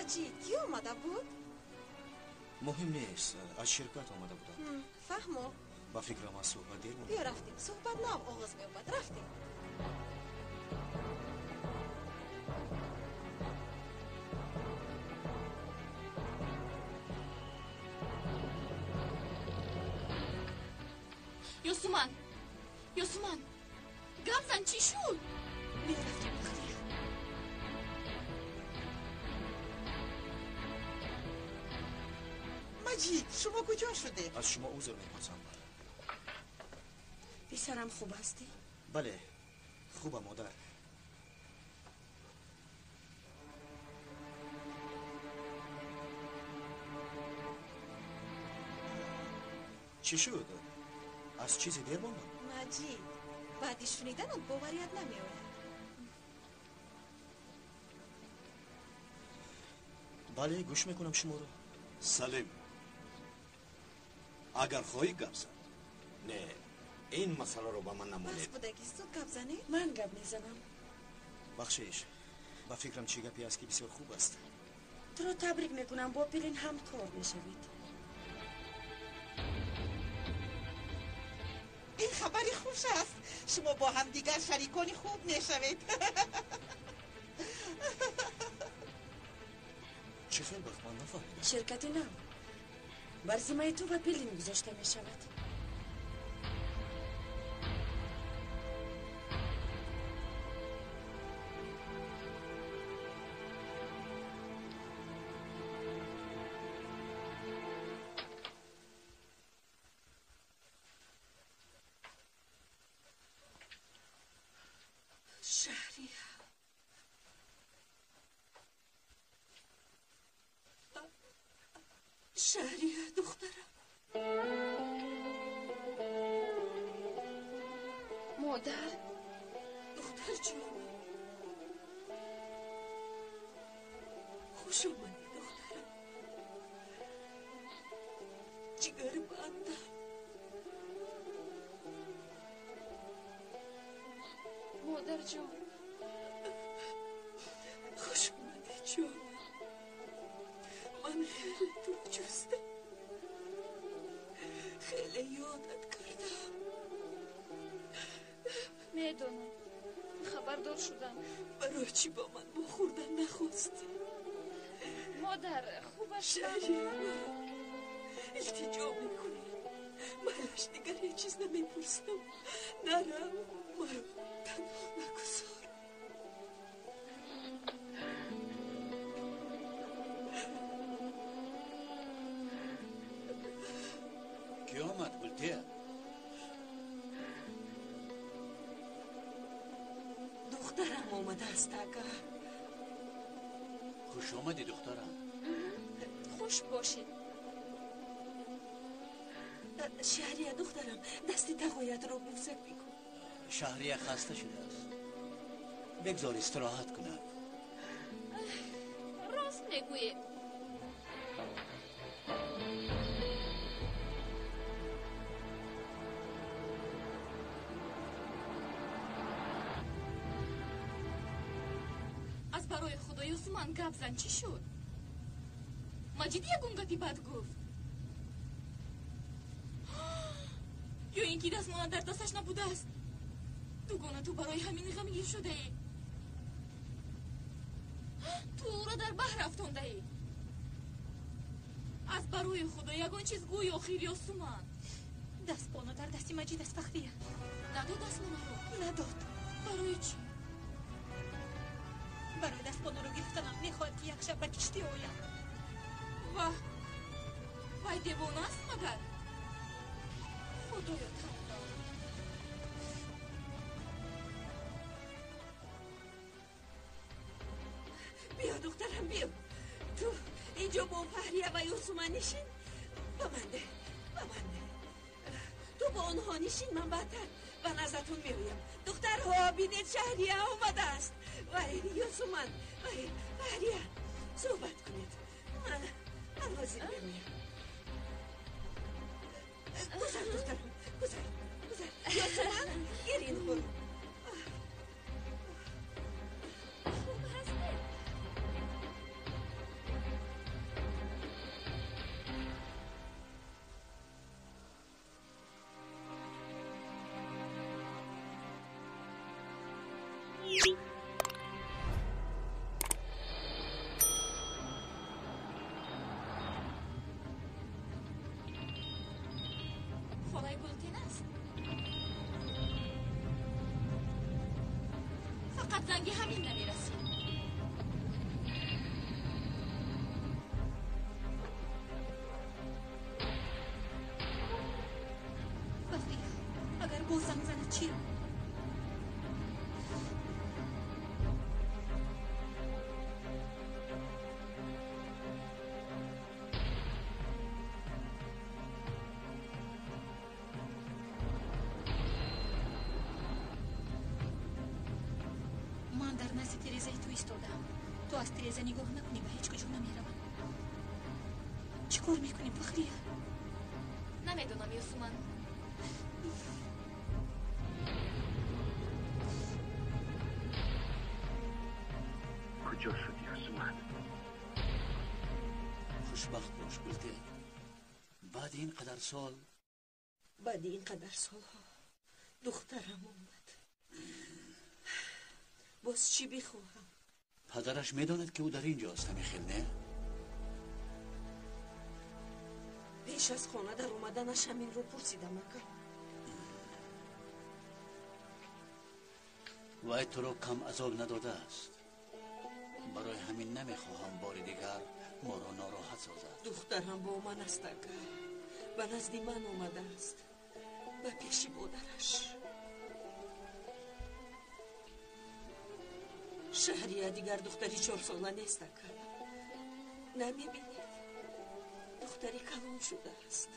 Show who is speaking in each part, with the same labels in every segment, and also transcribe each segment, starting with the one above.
Speaker 1: Маҷид, кӣ омада буд?
Speaker 2: Муҳим нест, аз ширкат омада будам.
Speaker 1: Фаҳмо.
Speaker 2: Ба фикрам аз суҳбат дер монд.
Speaker 1: Биё рафтем, суҳбат нав оғоз меёбад. Рафтем.
Speaker 3: Ёсуман, Ёсуман, гап зан, чӣ шуд?
Speaker 1: Биё рафтем, Фахрия.
Speaker 4: Маҷид, шумо куҷо шудед?
Speaker 2: Аз шумо узр мепурсам.
Speaker 5: Писарам, хуб ҳастӣ?
Speaker 2: Бале, хубам, модар. Чӣ шуд? Аз чизе дер мондам?
Speaker 1: Маҷид, баъди шуниданат боварият намеояд.
Speaker 2: Бале, гӯш мекунам шуморо.
Speaker 6: Салим, агар хоҳӣ гап зан.
Speaker 7: Не, ин масъаларо ба ман намонед.
Speaker 1: Бас будагӣ, зуд гап занед.
Speaker 5: Ман гап мезанам.
Speaker 2: Бахшиш, ба фикрам чӣ гапе аст, ки бисёр хуб аст.
Speaker 5: Туро табрик мекунам, бо Пелин ҳамкор мешавед.
Speaker 4: Ин хабари хуш аст. Шумо бо ҳамдигар шарикони хуб мешавед.
Speaker 2: Чӣ хел вақт, ман нафаҳмидам.
Speaker 5: Ширкати нав бар зиммаи ту ва Пелин гузошта мешавад.
Speaker 8: Шаҳрия, Шаҳрия, духтарам.
Speaker 3: Модар.
Speaker 8: Духтарҷонам, хуш омадӣ, духтарам. Ҷигарбандам.
Speaker 3: Модарҷон.
Speaker 8: Хуш омадӣ, ҷонам. Ман хеле туро ҷустам, хеле ёдат кардам.
Speaker 3: Медонам, хабардор шудам.
Speaker 8: Барои чӣ бо ман вохӯрдан нахостӣ?
Speaker 3: Модар, хубаш.
Speaker 8: Шаҳрия, илтиҷо мекунам, малаш, дигар ҳеҷ чиз намепурсам. Нарав, маро танҳо нагузор.
Speaker 6: Кӣ омад, Гултия?
Speaker 8: Духтарам омадааст, ака.
Speaker 6: Хуш омадӣ, духтарам.
Speaker 3: Хуш бошед.
Speaker 8: Шаҳрия, духтарам, дасти тағоятро бӯса бикун.
Speaker 6: Шаҳрия хаста шудааст, бигзор истироҳат кунад.
Speaker 3: Рост мегӯед. Аз барои Худо, Ёсуман, гап зан, чӣ шуд? Маҷид ягон гапи бад гуфт? Ё ин ки дастмона дар дасташ набудааст? Дугона, ту барои ҳамин ғамгин шудаӣ? Ту ӯро дар баҳр афтондаӣ? Аз барои Худо ягон чиз гӯй охир, Ёсуман.
Speaker 1: Дастбоно дар дасти Маҷид аст, Фахрия.
Speaker 3: Надод дастмонаро?
Speaker 1: Надод.
Speaker 3: Барои чӣ?
Speaker 1: Барои дастбоноро гирифтанам мехоҳад, ки як шаб ба киштӣ оям.
Speaker 3: Ваҳ, вай девона аст магар? Худоё, тавба.
Speaker 8: Биё, духтарам, биё. Ту инҷо бо Фаҳрия ва Ёсуман нишин. Ба ман деҳ, ба ман деҳ. Ту бо онҳо нишин, ман баъдтар ба наздатон меоям. Духтарҳо, бинед, Шаҳрия омадааст. Вай, Ёсуман, вай, Фаҳрия, суҳбат кунед. Ман ҳозир меоям. Гузар, духтарам, гузар, гузар. Ёсуман, гир инҳоро.
Speaker 3: Хуб ҳастед? Занги ҳамин намерасид.
Speaker 1: Фахрия, агар боз занг занад чӣ? Ман дар назди терезаи ту истодаам. Ту аз тереза нигоҳ накунӣ, ба ҳеҷ куҷо намеравам. Чӣ кор мекунем, Фахрия?
Speaker 3: Намедонам, Ёсуман.
Speaker 9: Куҷо шуд Ёсуман?
Speaker 6: Хушбахт бош, Гултег. Баъди ин қадар сол.
Speaker 8: Баъди ин қадар солҳо духтарам омад. Боз чӣ бихоҳам?
Speaker 6: Падараш медонад, ки ӯ дар ин ҷост, ҳамин хел не?
Speaker 8: Пеш аз хона дар омаданаш ҳаминро пурсидам, ака.
Speaker 6: Вай туро кам азоб надодааст. Барои ҳамин намехоҳам бори дигар моро нороҳат созад.
Speaker 8: Духтарам бо ман аст, ака. Ба назди ман омадааст. Ба пеши модараш. Шаҳрия дигар духтари чорсола нест, ака. Намебинед? Духтари калон шудааст.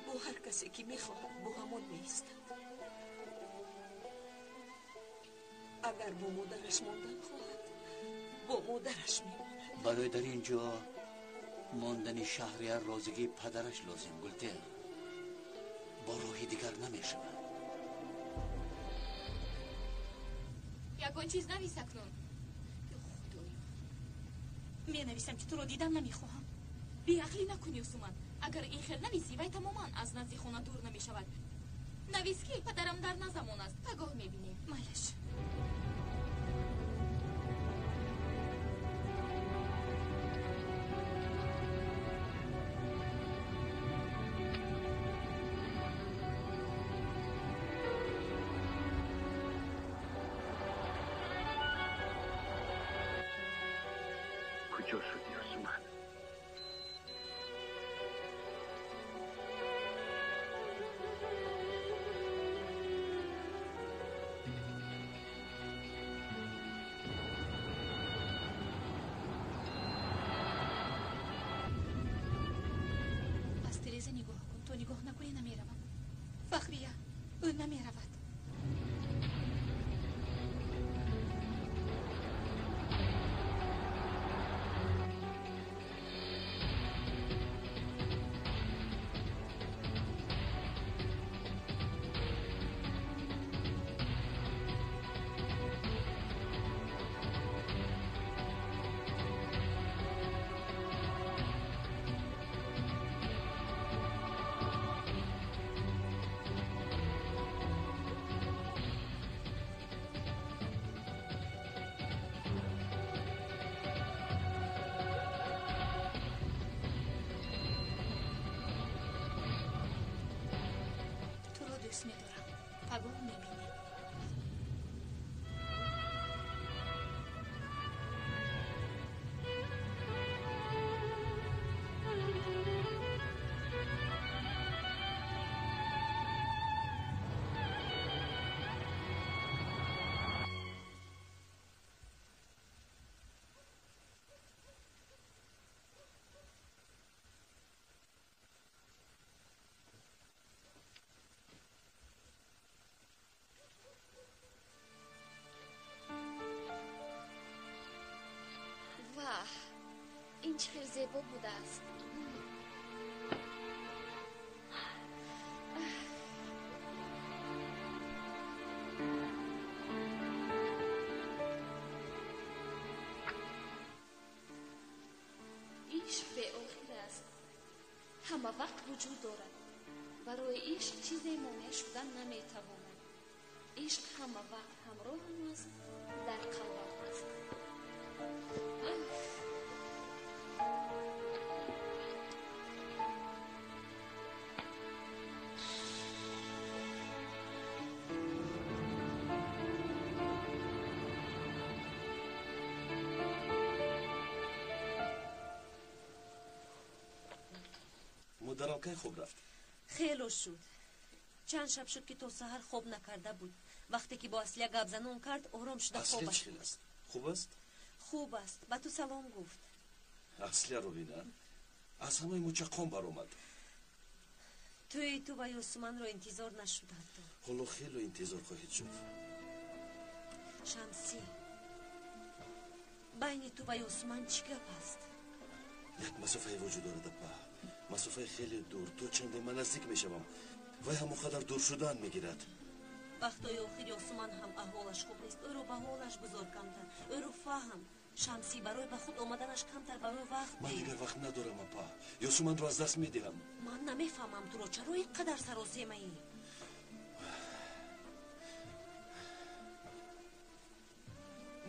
Speaker 8: Бо ҳар касе ки мехоҳад, бо ҳамон меистад. Агар бо модараш мондан хоҳад, бо модараш мемонад.
Speaker 6: Барои дар ин ҷо мондани Шаҳрия розигии падараш лозим, Гултег. Бо роҳи дигар намешавад.
Speaker 3: Ягон чиз навис акнун.
Speaker 1: Ё Худоё, менависам, ки туро дидан намехоҳам.
Speaker 3: Беақлӣ накун, Ёсуман. Агар ин хел нависӣ, вай тамоман аз назди хона дур намешавад. Навис, ки падарам дар назамон аст. Пагоҳ мебинем.
Speaker 1: Майлаш.
Speaker 9: Куҷо шуд Ёсуман?
Speaker 1: Аз тереза нигоҳ кун. То нигоҳ накунӣ, намеравам. Фахрия, ӯ намеравад. Туро дӯст медорам. Пагоҳ мебинем.
Speaker 10: Ваҳ, ин чӣ хел зебо будааст. Ишқ беохир аст, ҳама вақт вуҷуд дорад. Барои ишқ чизе монеъ шудан наметавонад. Ишқ ҳама вақт ҳамроҳам аст, дар қалбам аст.
Speaker 2: Духтарам кай хоб рафт?
Speaker 5: Хело шуд. Чанд шаб шуд, ки то саҳар хоб накарда буд. Вақте ки бо Аслия гап занон кард, ором шуда
Speaker 2: Аслия
Speaker 5: хобаш.
Speaker 2: чӣ хел аст? Хуб аст?
Speaker 5: Хуб аст. Ба ту салом гуфт.
Speaker 2: Аслияро бина. Аз ҳамаи мо чаққон баромад.
Speaker 5: Тӯи ту ва Ёсуманро интизор нашуд ҳатто.
Speaker 2: Ҳоло хело интизор хоҳед шуд.
Speaker 5: Шамсӣ, байни ту ва Ёсуман чӣ гап аст?
Speaker 2: Як масофае вуҷуд дорад, апа. Масофаи хеле дур. То чанде ман наздик мешавам, вай ҳамон қадар дур шудан мегирад.
Speaker 5: Вақтҳои охир Ёсуман ҳам аҳволаш хуб нест. Ӯро ба ҳолаш гузор камтар. Ӯро фаҳм. Шамсӣ, барои ба худ омаданаш камтар барои вақт
Speaker 2: Ман
Speaker 5: деҳ.
Speaker 2: дигар вақт надорам, апа. Ёсуманро аз даст медиҳам.
Speaker 5: Ман намефаҳмам туро, чаро ин қадар саросемаӣ?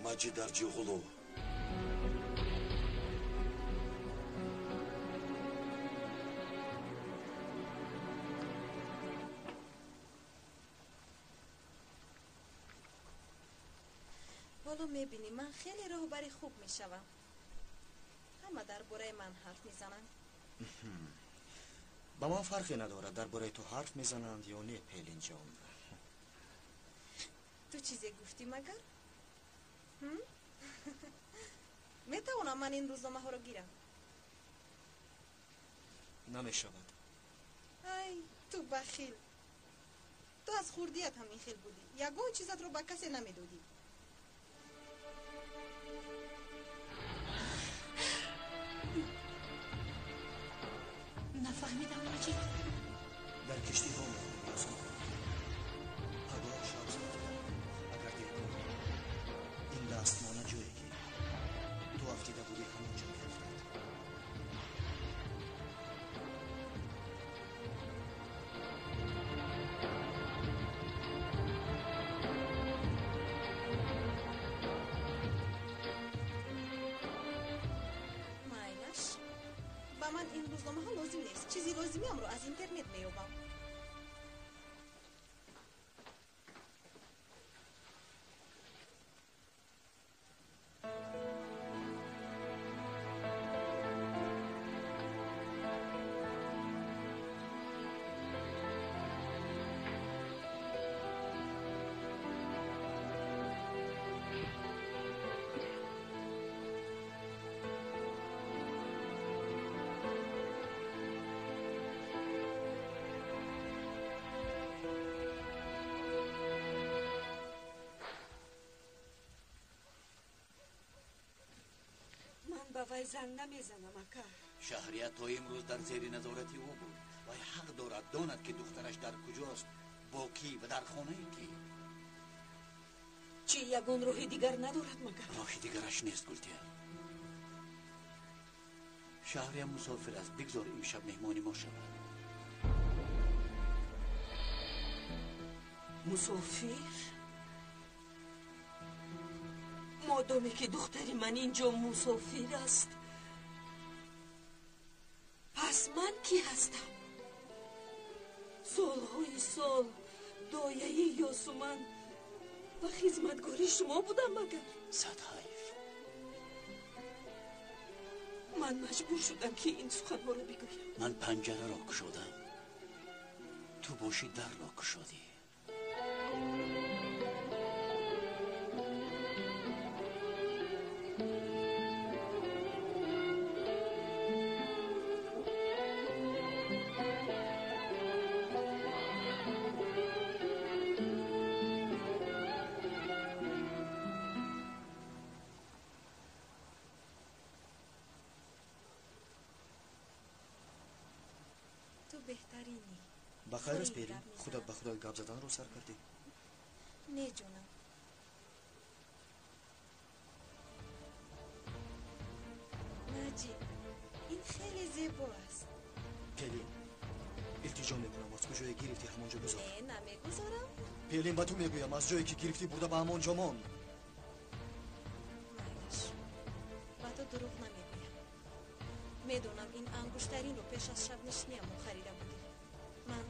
Speaker 2: Маҷид Арҷиғулов.
Speaker 11: Ҳоло мебинӣ, ман хеле роҳбари хуб мешавам. Ҳама дар бораи ман ҳарф мезананд.
Speaker 12: Ба ман фарқе надорад, дар бораи ту ҳарф мезананд ё не, Пелинҷон.
Speaker 11: Ту чизе гуфтӣ магар? Ҳм? Метавонам ман ин рӯзномаҳоро гирам?
Speaker 12: Намешавад.
Speaker 11: Ай, ту бахил! Ту аз хурдият ҳамин хел будӣ, ягон чизатро ба касе намедодӣ.
Speaker 1: Нафаҳмидам, Маҷид.
Speaker 12: Дар киштиҳо мехонӣ, Ёсуман. Пагоҳ шаб соати 10, агар дер кунӣ, ин дастмона ҷое ки ту афтида будӣ, ҳамон ҷо меафтад.
Speaker 11: Майлаш, ба ман ин рӯзномаҳо лозим нест. Чизи лозимиамро аз интернет меёбам.
Speaker 8: Ман ба вай занг намезанам, ака.
Speaker 6: Шаҳрия то имрӯз дар зери назорати ӯ буд. Вай ҳақ дорад донад, ки духтараш дар куҷост, бо кӣ ва дар хонаи кӣ.
Speaker 8: Чӣ, ягон роҳи дигар надорад магар?
Speaker 6: Роҳи дигараш нест, Гултия. Шаҳрия мусофир аст. Бигзор имшаб меҳмони мо шавад.
Speaker 8: Мусофир? Модоме ки духтари ман инҷо мусофир аст, пас ман кӣ ҳастам? Солҳои сол дояи Ёсуман ва хизматгори шумо будам магар?
Speaker 6: Сад ҳайф.
Speaker 8: Ман маҷбур шудам, ки ин суханҳоро бигӯям.
Speaker 6: Ман панҷараро кушодам, ту бошӣ дарро кушодӣ.
Speaker 11: Ту беҳтаринӣ.
Speaker 12: Ба хайр аст,
Speaker 11: Хеле
Speaker 12: Пелин?
Speaker 11: гап мезанам.
Speaker 12: Худат ба худат гап заданро сар кардӣ.
Speaker 11: Не, ҷонам. Наҷиб, ин хеле зебо аст.
Speaker 12: Пелин, илтиҷо мекунам, аз куҷое гирифтӣ, ҳамон ҷо гузор.
Speaker 11: Не, намегузорам.
Speaker 12: Пелин, ба ту мегӯям, аз ҷое ки гирифтӣ, бурда ба ҳамон ҷо мон.
Speaker 11: Майлаш, ба ту дурӯғ намегӯям. Медонам, ин ангуштаринро пеш аз шабнишиниамон харида будӣ. Ман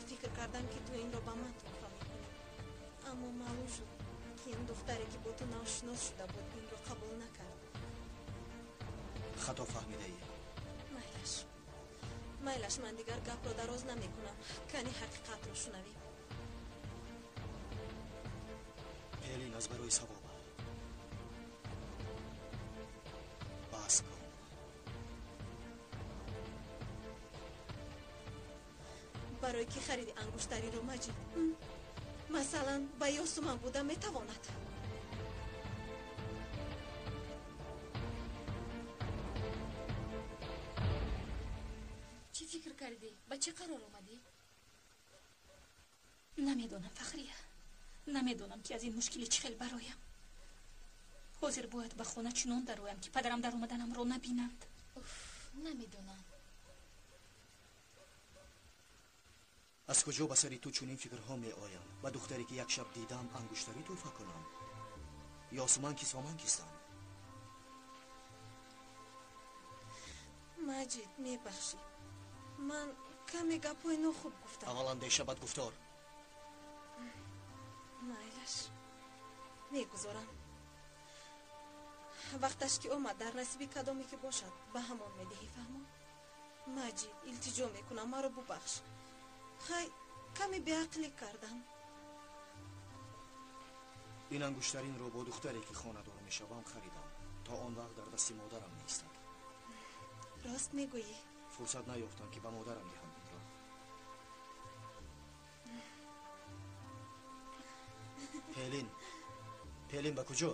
Speaker 11: фикр кардам, ки ту инро ба ман тӯҳфа мекунӣ, аммо маълум шуд, ки ин духтаре, ки бо ту навшинос шуда буд, инро қабул накард.
Speaker 12: Хато фаҳмидаӣ.
Speaker 11: Майлаш, Майлаш, ман дигар гапро дароз намекунам. Кани ҳақиқатро шунавем.
Speaker 12: Пелин, аз барои савоб бас кун.
Speaker 11: Барои ки хариди ангуштариро, Маҷид? Масалан, ба Ёсуман буда метавонад.
Speaker 1: Чӣ фикр кардӣ? Ба чӣ қарор омадӣ? Намедонам, Фахрия. Намедонам, ки аз ин мушкилӣ чӣ хел бароям. Ҳозир бояд ба хона чунон дароям, ки падарам дар омаданамро набинанд.
Speaker 3: Уф, намедонам.
Speaker 12: Аз куҷо ба сари ту чунин фикрҳо меоянд? Ба духтаре, ки як шаб дидам, ангуштарӣ тӯҳфа кунам? Ёсуман кист ва ман кистам?
Speaker 11: Маҷид, мебахшӣ. Ман каме гапҳои нохуб гуфтам.
Speaker 12: Аввал андеша, баъд гуфтор.
Speaker 11: Майлаш, мегузорам. Вақташ ки омад, дар насиби кадоме ки бошад, ба ҳамон медиҳӣ, фаҳмо? Маҷид, илтиҷо мекунам, маро бубахш. Хай, каме беақлӣ кардам.
Speaker 12: Ин ангуштаринро бо духтаре, ки хонадор мешавам, харидам. То он вақт дар дасти модарам меистад.
Speaker 11: Рост мегӯӣ?
Speaker 12: Фурсат наёфтам, ки ба модарам диҳам инро. Пелин, Пелин, ба куҷо?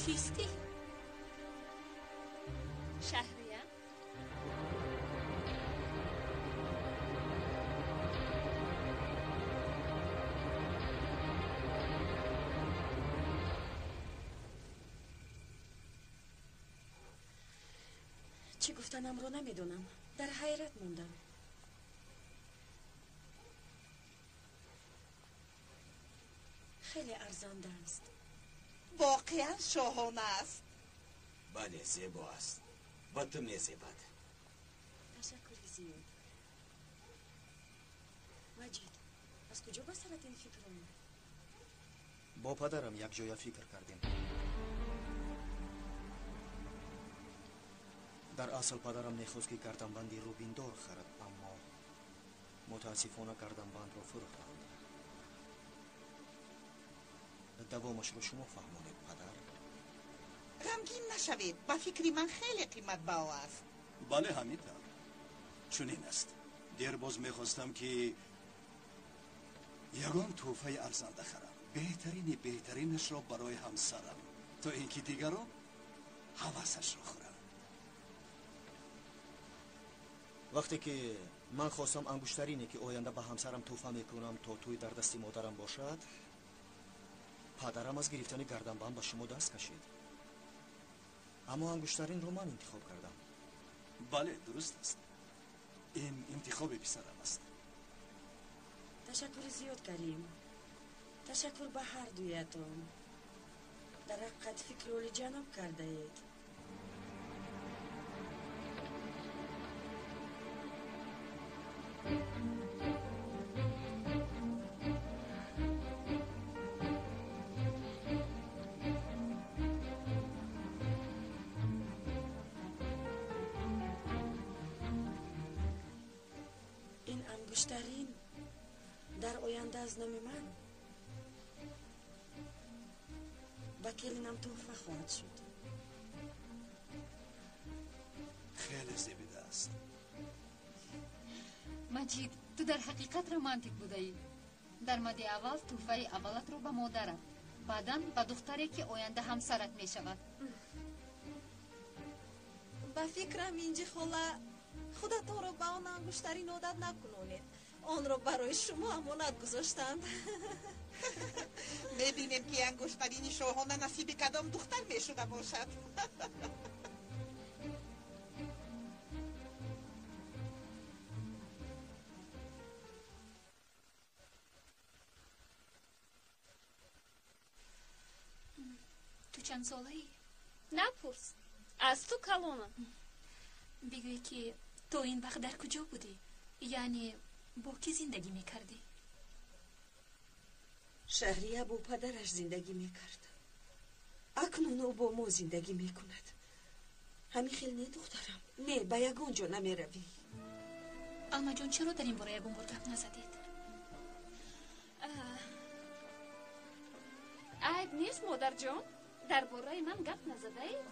Speaker 1: Кистӣ?
Speaker 10: Шаҳрия?
Speaker 5: Чӣ гуфтанамро намедонам. Дар ҳайрат мондам. Хеле арзанда аст.
Speaker 4: Воқеан шоҳона аст.
Speaker 7: Бале, зебо аст. Ба ту мезебад.
Speaker 5: Ташаккури зиёд. Маҷид, аз куҷо ба сарат ин фикр омад?
Speaker 12: Бо падарам якҷоя фикр кардем. Дар асл падарам мехост, ки гарданбанди рубиндор харад, аммо мутаассифона гарданбандро фурӯхтанд. Давомашро шумо фаҳмонед, падар.
Speaker 4: Ғамгин нашавед, ба фикри ман хеле қиматбаҳо аст.
Speaker 13: Бале, ҳамин тавр. Чунин аст. Дербоз мехостам, ки ягон тӯҳфаи арзанда харам, беҳтарини беҳтаринашро барои ҳамсарам, то ин ки дигарон ҳавасашро хӯранд.
Speaker 12: Вақте ки ман хостам ангуштарине, ки оянда ба ҳамсарам тӯҳфа мекунам, то тӯй дар дасти модарам бошад, падарам аз гирифтани гарданбанд ба шумо даст кашид. Аммо ангуштаринро ман интихоб кардам.
Speaker 13: Бале, дуруст аст. Ин интихоби писарам аст.
Speaker 5: Ташаккури зиёд, Карим. Ташаккур ба ҳар дуятон. Дар ҳақиқат фикри олиҷаноб кардаед. Ин ангуштарин
Speaker 8: Оянда аз номи ман ба келинам тӯҳфа хоҳад шуд.
Speaker 13: Хеле зебида аст.
Speaker 1: Маҷид, ту дар ҳақиқат романтик будаӣ. Дар мади аввал тӯҳфаи аввалатро ба модарат, баъдан ба духтаре, ки оянда ҳамсарат мешавад.
Speaker 11: Ба фикрам, Инҷи хола, худатонро ба он ангуштарин одат накунонед. Онро барои шумо амонат гузоштанд.
Speaker 4: Мебинем, ки ангуштарини шоҳона насиби кадом духтар мешуда бошад.
Speaker 1: Ту чанд солаӣ?
Speaker 10: Напурс, аз ту калонам.
Speaker 1: Бигӯй, ки то ин вақт дар куҷо будӣ? Яъне бо кӣ зиндагӣ мекардӣ?
Speaker 8: Шаҳрия бо падараш зиндагӣ мекард. Акнун ӯ бо мо зиндагӣ мекунад. Ҳамин хел не, духтарам? Не, ба ягон ҷо намеравӣ.
Speaker 1: Алмаҷон, чаро дар ин бора ягон бор гап назадед?
Speaker 10: Айб нест, модарҷон. Дар бораи ман гап назадаед?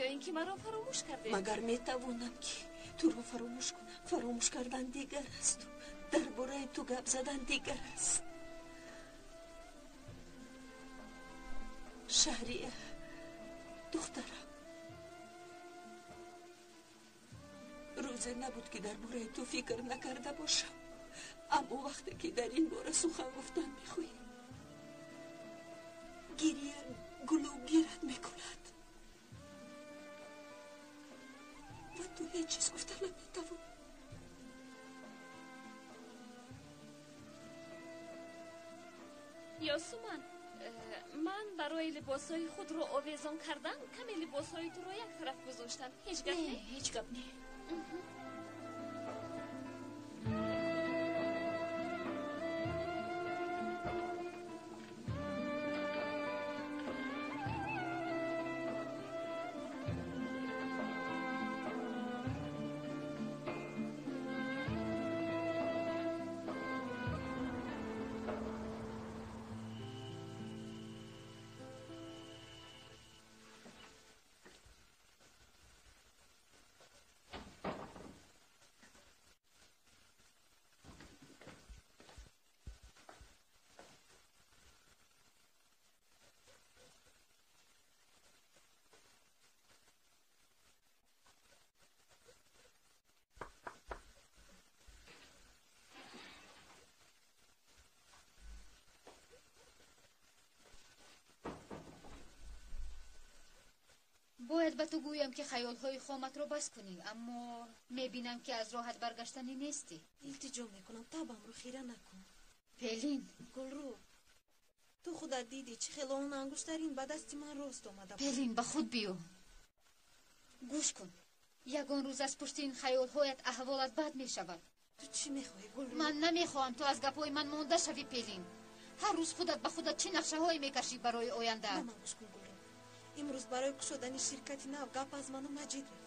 Speaker 10: Ё ин ки маро фаромӯш кардед?
Speaker 8: Магар метавонам, ки туро фаромӯш кунам? Фаромӯш кардан дигар асту дар бораи ту гап задан дигар аст. Шаҳрия, духтарам, рӯзе набуд, ки дар бораи ту фикр накарда бошам. Аммо вақте ки дар ин бора сухан гуфтан мехоҳӣ, гирия гулӯгират мекунад ва ту ҳеҷ чиз гуфта наметавонӣ.
Speaker 10: Ёсуман, ман барои либосҳои худро овезон кардан каме либосҳои туро як тараф гузоштам. Ҳеҷ гап не?
Speaker 1: Ҳеҷ гап не. Бояд ба ту гӯям, ки хаёлҳои хоматро бас кунӣ, аммо мебинам, ки аз роҳат баргаштанӣ нестӣ.
Speaker 11: Илтиҷо мекунам, табамро хира накун.
Speaker 1: Пелин.
Speaker 11: Гулрӯ, ту худат дидӣ, чӣ хело он ангуштарин ба дасти ман рост омада буд.
Speaker 1: Пелин, ба худ биё. Гӯш кун, ягон рӯз аз пушти ин хаёлҳоят аҳволат бад мешавад.
Speaker 11: Ту чӣ мехоҳӣ, Гулрӯ?
Speaker 1: Ман намехоҳам ту аз гапҳои ман монда шавӣ, Пелин. Ҳар рӯз худат ба худат чӣ нақшаҳое мекашӣ барои оянда?
Speaker 11: Ба ман гӯш кун, Гулрӯ. Имрӯз барои кушодани ширкати нав гап аз ману Маҷид рафт.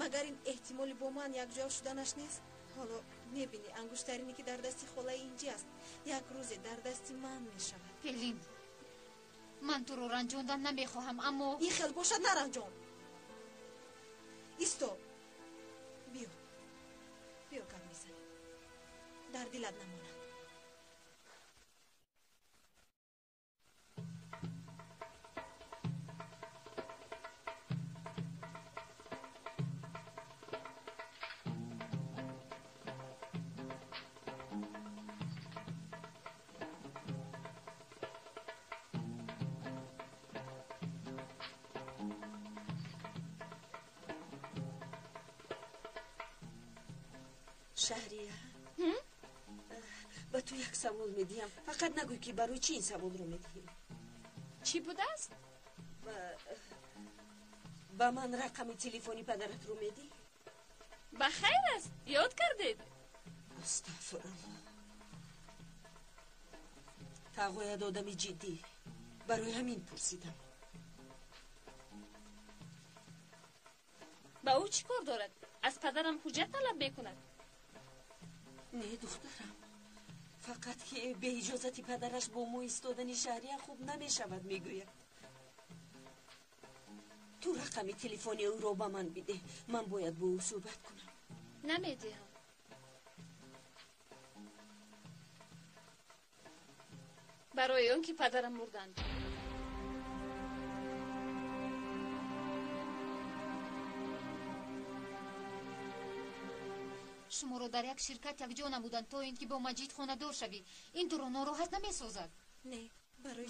Speaker 11: Магар ин эҳтимоли бо ман якҷоя шуданаш нест? Ҳоло мебинӣ, ангуштарине, ки дар дасти холаи Инҷӣ аст, як рӯзе дар дасти ман мешавад.
Speaker 1: Пелин, ман туро ранҷондан намехоҳам, аммо
Speaker 11: ин хел бошад, наранҷон. Исто, биё, биё, гап мезанем. Дар дилат намонад.
Speaker 8: Шаҳрия, ба ту як савол медиҳам. Фақат нагӯй, ки барои чӣ ин саволро медиҳӣ.
Speaker 10: Чӣ будааст?
Speaker 8: Ба ман рақами телефони падаратро медиҳӣ?
Speaker 10: Ба хайр аст, ёд кардед?
Speaker 8: Астағфируллоҳ. Тағояд одами ҷиддӣ. Барои ҳамин пурсидам.
Speaker 10: Ба ӯ чӣ кор дорад? Аз падарам ҳуҷҷат талаб мекунад?
Speaker 8: Не, духтарам, Фақат ки бе иҷозати падараш бо мо истодани Шаҳрия хуб намешавад, мегӯяд. Ту рақами телефони ӯро ба ман бидеҳ. Ман бояд бо ӯ суҳбат кунам.
Speaker 10: Намедиҳам. Барои он ки падарам мурданд.
Speaker 1: Шуморо дар як ширкат якҷо намуданд, то ин ки бо Маҷид хонадор шавӣ. Ин туро нороҳат намесозад?
Speaker 11: Не,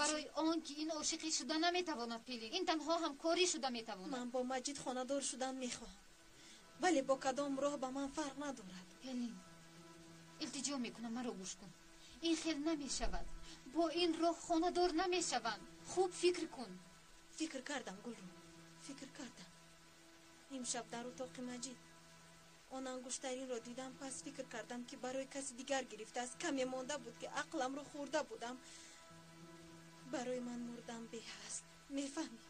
Speaker 1: барои он ки ин ошиқӣ шуда наметавонад, Пелин. Ин танҳо ҳамкорӣ шуда метавонад.
Speaker 11: Ман бо Маҷид хонадор шудан мехоҳам, вале бо кадом роҳ ба ман фарқ надорад.
Speaker 1: Пелин, илтиҷо мекунам, маро гӯш кун. Ин хел намешавад. Бо ин роҳ хонадор намешаванд. Хуб фикр кун.
Speaker 11: Фикр кардам, Гулрӯ, фикр кардам. Имшаб дар утоқи Маҷид он ангуштаринро дидам, пас фикр кардам, ки барои каси дигар гирифтааст. Каме монда буд, ки ақламро хӯрда будам. Барои ман мурдан беҳ аст, мефаҳмӣ?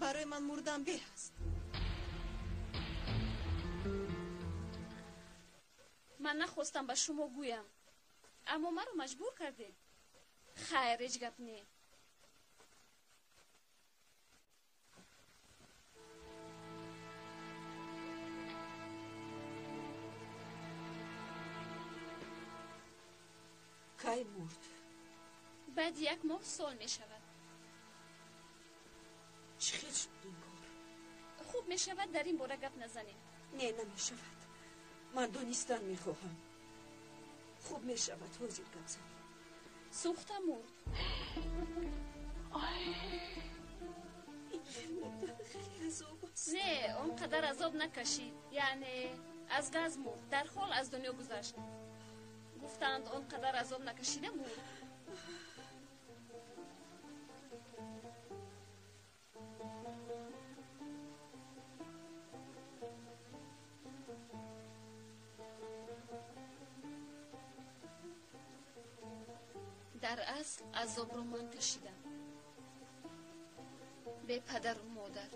Speaker 11: Барои ман мурдан беҳ аст.
Speaker 10: Ман нахостам ба шумо гӯям, аммо маро маҷбур кардед. Хайр, ҳеҷ гап не.
Speaker 8: Кай мурд?
Speaker 10: Баъди як моҳ сол мешавад.
Speaker 8: Чӣ хел шуд ин кор?
Speaker 10: Хуб мешавад дар ин бора гап назанем.
Speaker 8: Не, намешавад. Ман донистан мехоҳам. Хуб мешавад ҳозир гап занем.
Speaker 10: Сӯхта мурд.
Speaker 8: Ин хел мурдан хеле азоб аст.
Speaker 10: Не, он қадар азоб накашид. Яъне аз газ мурд, дарҳол аз дунё гузашт. Гуфтанд, он қадар азоб накашида мурд. Дар асл азобро ман кашидам. Бе падару модар.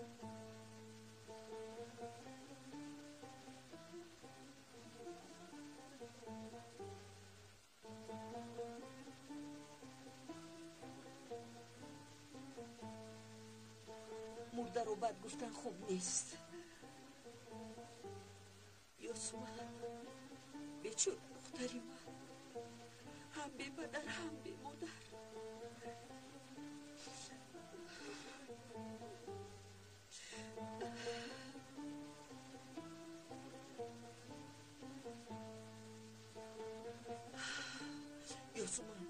Speaker 8: Мурдаро бад гуфтан хуб нест. Ёсуман, бечора духтари ман, ҳам бепадар, ҳам бемодар. Ёсуман,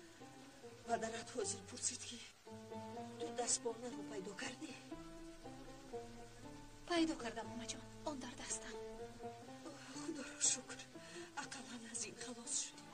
Speaker 8: падарат ҳозир пурсид, ки ту дастбонаро пайдо кардӣ?
Speaker 1: Пайдо кардам, омаҷон, он дар дастам.
Speaker 8: Худоро шукр, ақаллан аз ин халос шудем.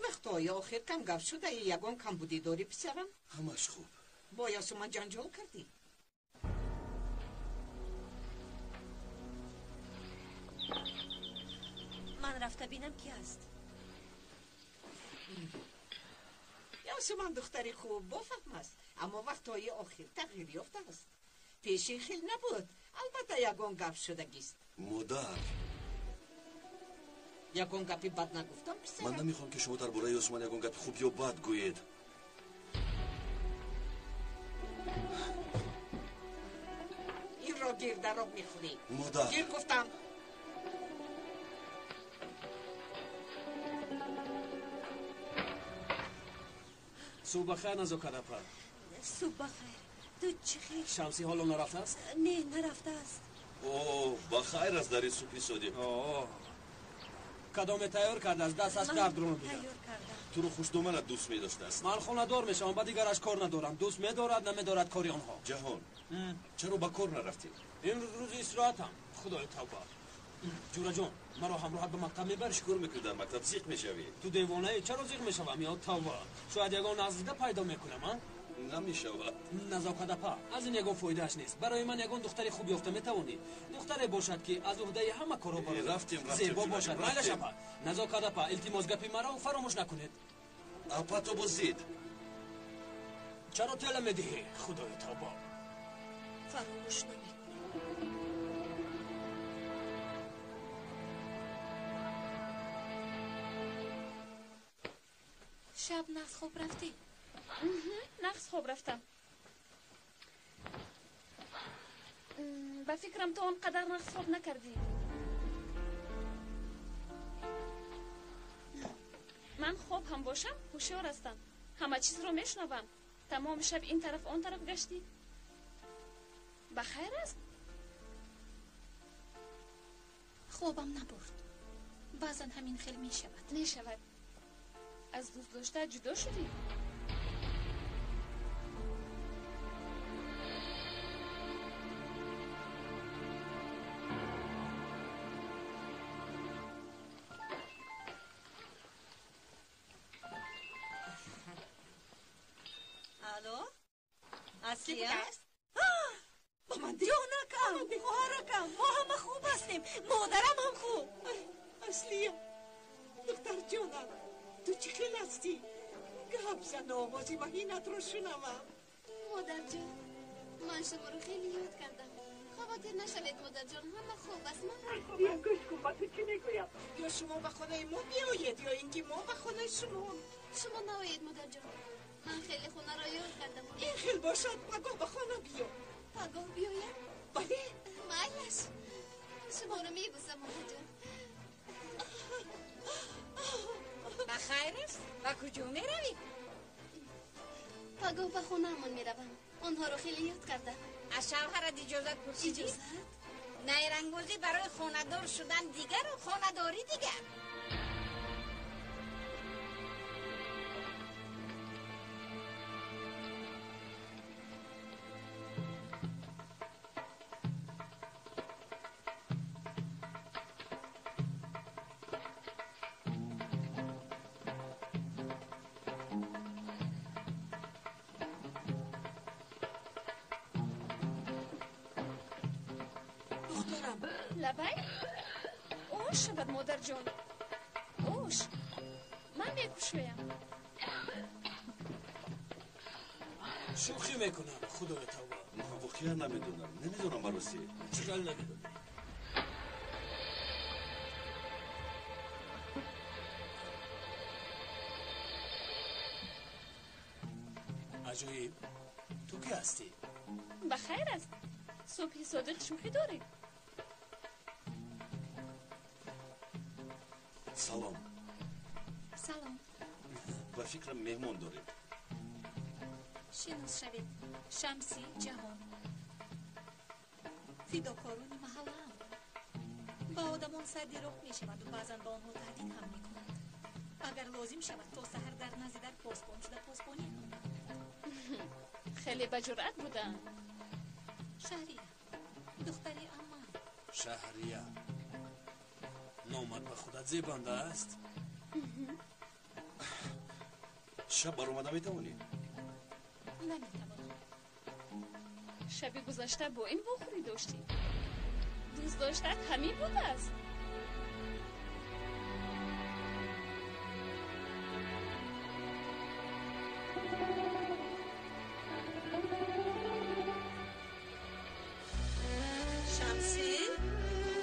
Speaker 4: Вақтҳои охир кам гап шуда, ягон камбудӣ дорӣ, писарам?
Speaker 2: Ҳамаш хуб.
Speaker 4: Бо Ёсуман ҷанҷол кардӣ?
Speaker 5: Ман рафта бинам, ки аст.
Speaker 4: Ёсуман духтари хуб, бофаҳм аст, аммо вақтҳои охир тағйир ёфтааст. Пешин хел набуд. Албатта, ягон гап шудагист.
Speaker 2: Модар,
Speaker 4: ягон гапи бад нагуфтам, писарам?
Speaker 2: Ман намехоҳам, ки шумо дар бораи Ёсуман ягон гапи хуб ё бад гӯед.
Speaker 4: Инро гир, дар об мехӯрӣ.
Speaker 2: Модар,
Speaker 4: гир гуфтам.
Speaker 14: Субҳ бахайр, Назокат апа.
Speaker 5: Субҳ бахайр. Ту чӣ хел?
Speaker 14: Шамсӣ ҳоло нарафтааст?
Speaker 5: Не, нарафтааст.
Speaker 2: О, бахайр аст дар ин субҳи содиқ.
Speaker 14: Кадоме тайёр кардааст, дасташ дард рон буда.
Speaker 5: Тайёр кардам.
Speaker 2: Туро хушдоманат дӯст медоштааст.
Speaker 14: Ман хонадор мешавам, ба дигараш кор надорам. Дӯст медорад, намедорад, кори онҳо.
Speaker 2: Ҷаҳон, чаро ба кор нарафтӣ?
Speaker 14: Имрӯз рӯзи истироҳатам. Худои тавба. Ҷураҷон, маро ҳамроҳат ба мактаб мебарӣ?
Speaker 2: Чӣ кор мекунӣ дар мактаб? Зиқ мешавӣ.
Speaker 14: Ту девонаӣ, чаро зиқ мешавам? Ё тавба, шояд ягон наздида пайдо мекунам, а?
Speaker 2: Намешавад.
Speaker 14: Назокат апа, аз ин ягон фоидааш нест. Барои ман ягон духтари хуб ёфта метавонӣ? Духтаре бошад, ки аз уҳдаи ҳама корҳо барояд.
Speaker 2: Рафтем, рафтем.
Speaker 14: Зебо бошад. Майлаш апа. Назокат апа, илтимос, гапи маро фаромӯш накунед.
Speaker 2: Апа, ту бузид.
Speaker 14: Чаро тела медиҳӣ? Худои тавбо.
Speaker 5: Фаромӯш намекунам.
Speaker 1: Шаб нағз хоб рафтӣ?
Speaker 10: Нағз хоб рафтам. Ба фикрам, ту он қадар нағз хоб накардӣ. Ман хоб ҳам бошам, ҳушёр ҳастам. Ҳама чизро мешунавам. Тамоми шаб ин тараф, он тараф гаштӣ. Ба хайр аст?
Speaker 1: Хобам набурд. Баъзан ҳамин хел мешавад.
Speaker 10: Мешавад. Аз дӯстдоштаат ҷудо шудӣ?
Speaker 5: Алло? Аслия? Ҷонакам, хоҳаракам, мо ҳама хуб ҳастем. Модарам ҳам хуб.
Speaker 4: Аслия, духтарҷонам, ту чӣ хел ҳастӣ? Гап зан, овози маҳинатро шунавам.
Speaker 3: Модарҷон, ман шуморо хеле ёд кардам. Хавотир нашавед, модарҷон, ҳама хуб аст. Ман ҳам хуб.
Speaker 4: Бия, гӯш кун, ба ту чӣ мегӯям. Ё шумо ба хонаи мо биёед, ё ин ки мо ба хонаи шумо.
Speaker 3: Шумо наоед, модарҷон. Ман хеле хонаро ёд кардам.
Speaker 4: Ин хел бошад, пагоҳ ба хона биё.
Speaker 3: Пагоҳ биёям?
Speaker 4: Бале.
Speaker 3: Майлаш. Шуморо мебӯсам, модарҷон.
Speaker 15: Ба хайр аст? Ба куҷо меравӣ?
Speaker 3: Пагоҳ ба хонаамон меравам. Онҳоро хеле ёд кардам.
Speaker 15: Аз шавҳарат иҷозат пурсидӣ?
Speaker 3: Иҷозат?
Speaker 15: Найрангбозӣ барои хонадор шудан дигару хонадорӣ дигар.
Speaker 10: Лабай? Ош шавад, модарҷон. Ош. Ман мекушоям.
Speaker 14: Шӯхӣ мекунам, худои тавба.
Speaker 2: Ман воқеан намедонам. Намедонам бароси.
Speaker 14: Чӣ хел намедонӣ? Аҷоиб. Ту кӣ ҳастӣ?
Speaker 10: Ба хайр аст? Субҳи содиқ шӯхӣ дорӣ?
Speaker 2: Салом.
Speaker 1: Салом.
Speaker 2: Ба фикрам, меҳмон доред.
Speaker 1: Шинос шавед. Шамси, Ҷаҳон. Фидокорони маҳаллаам. Ба одамон сарди роҳ мешаванду баъзан ба онҳо таҳдид ҳам мекунанд. Агар лозим шавад, то саҳар дар назди дар посбон шуда посбонӣ ҳам мекунанд.
Speaker 10: Хеле ба ҷуръат буданд.
Speaker 1: Шаҳрия, духтари аммам.
Speaker 14: Шаҳрия. Номат ба худат зебанда аст.
Speaker 2: Шаб баромада метавонӣ?
Speaker 1: Наметавонам.
Speaker 10: Шаби гузашта бо ин вохӯрӣ доштӣ. Дӯст доштат ҳамин будааст.
Speaker 8: Шамсӣ,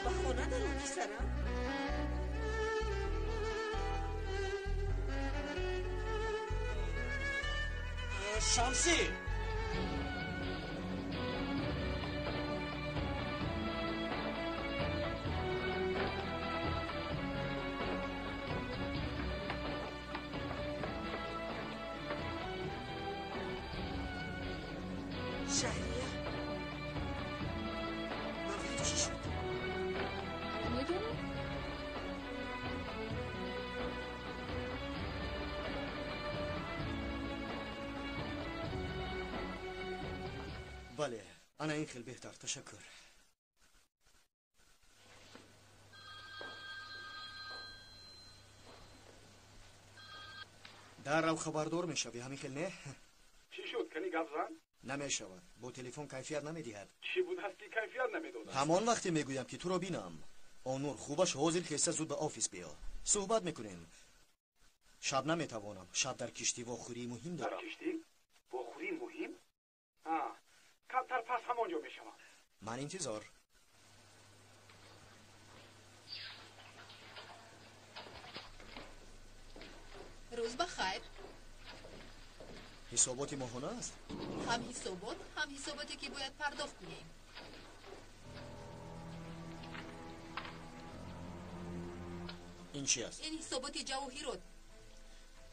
Speaker 8: ба хона даро, писарам.
Speaker 14: Шамсӣ!
Speaker 8: Шаҳрия, ба вай чӣ шуд?
Speaker 10: Намедонам.
Speaker 12: Бале, ана ин хел беҳтар, ташаккур. Даррав хабардор мешавӣ, ҳамин хел не?
Speaker 16: Чӣ шуд? Кани гап зан?
Speaker 12: Намешавад. Бо телефон кайфият намедиҳад.
Speaker 16: Чӣ будааст ки кайфият намедодааст?
Speaker 12: Ҳамон вақте мегӯям ки туро бинам. Онур, хубаш ҳозир хеста зуд ба офис биё. Суҳбат мекунем. Шаб наметавонам. Шаб дар киштӣ вохӯрии муҳим дорам.
Speaker 16: Дар киштӣ? Вохӯрии муҳим? Камтар пас ҳамон ҷо мешавам.
Speaker 12: Ман интизор.
Speaker 1: Рӯз ба хайр.
Speaker 12: Ҳисоботи моҳона аст?
Speaker 1: Ҳам ҳисобот, ҳам ҳисоботе ки бояд пардохт кунем.
Speaker 12: Ин чи аст?
Speaker 1: Ин ҳисоботи ҷавоҳирот.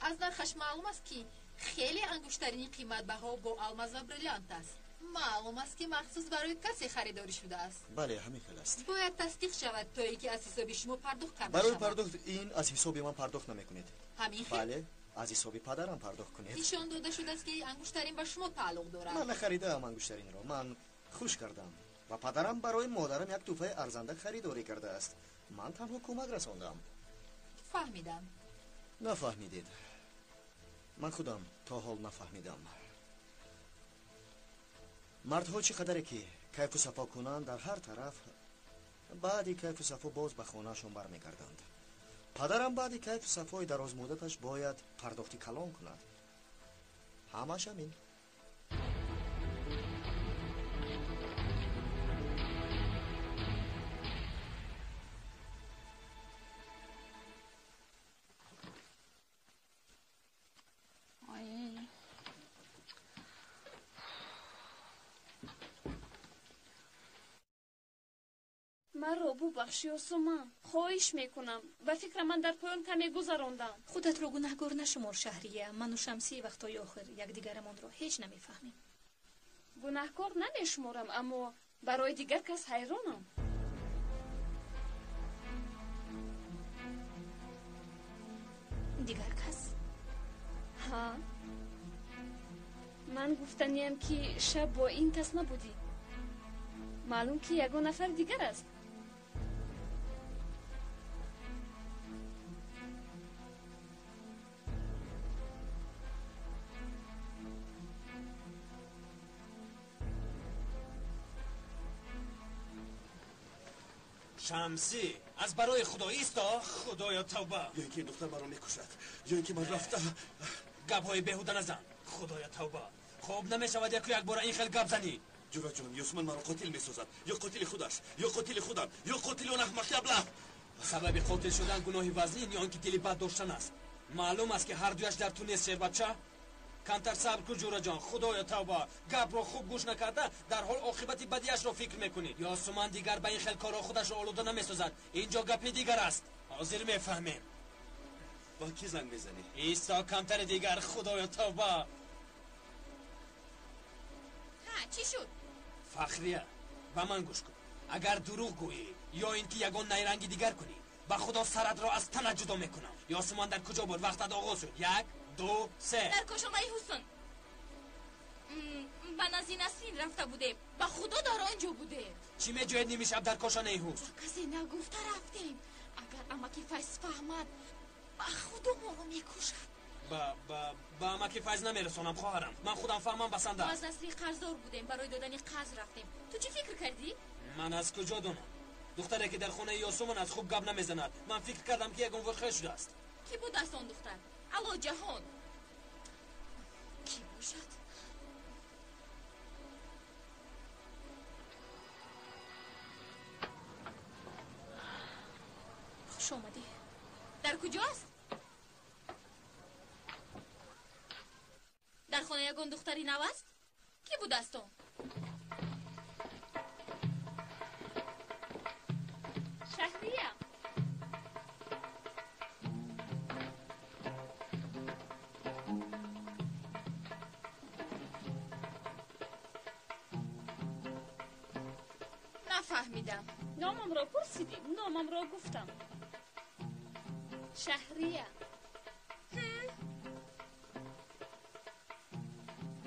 Speaker 1: Аз нархаш маълум аст ки хеле ангуштарини қиматбаҳо бо алмаз ва бриллиант аст. Маълум аст ки махсус барои касе харидорӣ шудааст.
Speaker 12: Бале, ҳамин хел аст.
Speaker 1: Бояд тасдиқ шавад то ин ки аз ҳисоби шумо пардохт карда
Speaker 12: барои
Speaker 1: шавад.
Speaker 12: Пардохт ин аз ҳисоби ман пардохт намекунед.
Speaker 1: Ҳамин хел?
Speaker 12: Бале, аз ҳисоби падарам пардохт кунед.
Speaker 1: Нишон дода шудааст ки ангуштарин ба шумо тааллуқ дорад.
Speaker 12: Ман нахаридаам ангуштаринро, ман хуш кардам ва падарам барои модарам як тӯҳфаи арзанда харидорӣ кардааст. Ман танҳо кӯмак расондам.
Speaker 1: Фаҳмидам.
Speaker 12: Нафаҳмидед. Ман худам то ҳол нафаҳмидам. Мардҳо чӣ қадаре ки кайфу сафо кунанд дар ҳар тараф, баъди кайфу сафо боз ба хонаашон бармегарданд. Падарам баъди кайфу сафои дарозмуддаташ бояд пардохти калон кунад. Ҳамааш ҳамин.
Speaker 10: Маро бубахш, Ёсуман. Хоҳиш мекунам. Ба фикрам ман дар поён каме гузарондам.
Speaker 1: Худатро гунаҳгор нашумор, Шаҳрия. Ману Шамсӣ вақтҳои охир якдигарамонро ҳеҷ намефаҳмем.
Speaker 10: Гунаҳкор намешуморам, аммо барои дигар кас ҳайронам.
Speaker 1: Дигар кас?
Speaker 10: Ҳа. Ман гуфтаниям ки шаб бо ин кас набудӣ. Маълум ки ягон нафар дигар аст.
Speaker 14: Шамсӣ, аз барои Худо исто, Худоё тавба.
Speaker 2: Ё ин ки духтар маро мекушад, ё ин ки ман рафта.
Speaker 14: Гапҳои беҳуда назан. Худоё тавба. Хоб намешавад яку якбора ин хел гап занӣ.
Speaker 2: Ҷураҷон, Ёсуман маро қотил месозад. Ё қотили худаш, ё қотили худам, ё қотили он аҳмақи аблаҳ.
Speaker 14: Сабаби қотил шудан гуноҳи вазнин ё он ки дили бад доштан аст. Маълум аст ки ҳар дуяш дар ту нест, шербача. Камтар сабр кун, Ҷураҷон. Худоё тавба. Гапро хуб гӯш накарда, дар ҳол оқибати бадиашро фикр мекунӣ. Ёсуман дигар ба ин хел корҳо худашро олуда намесозад. Инҷо гапи дигар аст. Ҳозир мефаҳмем.
Speaker 2: Ба кӣ занг мезанӣ?
Speaker 14: Исто, камтари дигар. Худоё тавба.
Speaker 3: Ҳа, чӣ шуд?
Speaker 14: Фахрия, ба ман гӯш кун. Агар дурӯғ гӯӣ ё ин ки ягон найранги дигар кунӣ, ба Худо саратро аз танат ҷудо мекунам. Ёсуман дар куҷо буд? Вақтат оғоз шуд. 1, 2, 3.
Speaker 3: Дар кошонаи Ҳусн. Ба назди Насрин рафта будем. Ба Худо дар он ҷо будем.
Speaker 14: Чӣ меҷӯед ними шаб дар кошонаи Ҳусн?
Speaker 3: Ба касе нагуфта рафтем. Агар амаки Файз фаҳмад, ба Худо моро мекушад.
Speaker 14: Ба амаки Файз намерасонам, хоҳарам. Ман худам фаҳмам басанда.
Speaker 3: Мо аз Насрин қарздор будем, барои додани қарз рафтем. Ту чӣ фикр кардӣ?
Speaker 14: Ман аз куҷо донам? Духтаре ки дар хонаи Ёсуман аст хуб гап намезанад. Ман фикр кардам ки ягон воқеа шудааст.
Speaker 3: Кӣ будааст он духтар? Алло ҷаҳон. Кӣ бошад?
Speaker 1: Хуш омадӣ.
Speaker 3: Дар куҷост? Дар хона ягон духтари нав аст? Кӣ будааст он?
Speaker 10: Шаҳрия.
Speaker 3: Нафаҳмидам.
Speaker 10: Номамро пурсидӣ, номамро гуфтам. Шаҳрия.